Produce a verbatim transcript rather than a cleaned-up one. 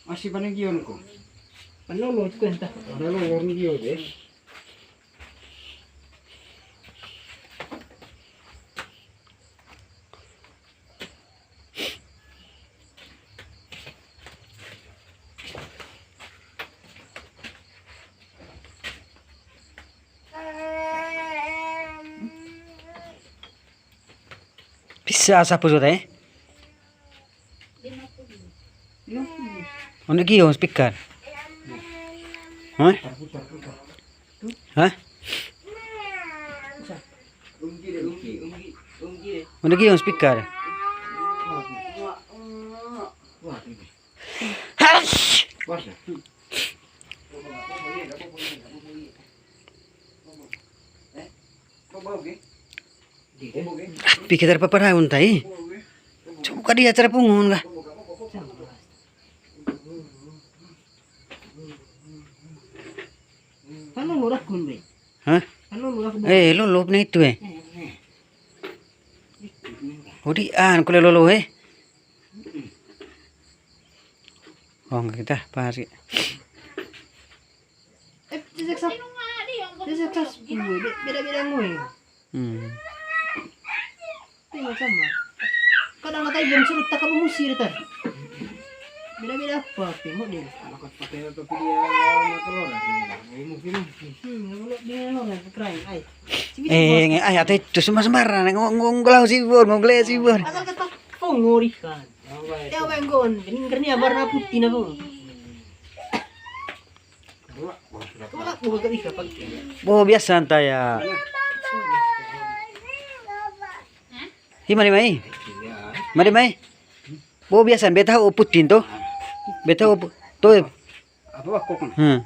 Asi pananggion ko. Panolo itu kan tah. Panolo orang gio deh. Pisa sapu sudah eh. Ono giong speaker. Hah? Hah? Ono giong speaker. Pikir apa pernah untai? Coba ka dia cara pungun kah? Halo, lo rakun be. Hah? Halo, lo rakun. Eh, lo lo na itu eh. Udi an kule lolo eh. Oh, kita pari. Eh, jejak sap. Jejak sap. Beda-beda ngoe. Hmm. Tengok sama. Kadang kata ibu sulit tak kamu musir tar. Beda-beda apa? Tengok deh. Kalau kau pakai apa dia mata lora. Ini mungkin. Hmm, kalau dia lora keren. Ai. Eh, nge-, ai, ate itu semua sembarang. Ngong-, ngong-, ngonggolau sibur, ngonggolau sibur. Asal kata pengorikan. Ya, bengkon. Ini kerja warna putih na, Bu. Bo biasa anta ya. Hi mari mai. Mari mai. Bo biasa beta o putin to. Beta o pu-, to. Apa kok? Hmm.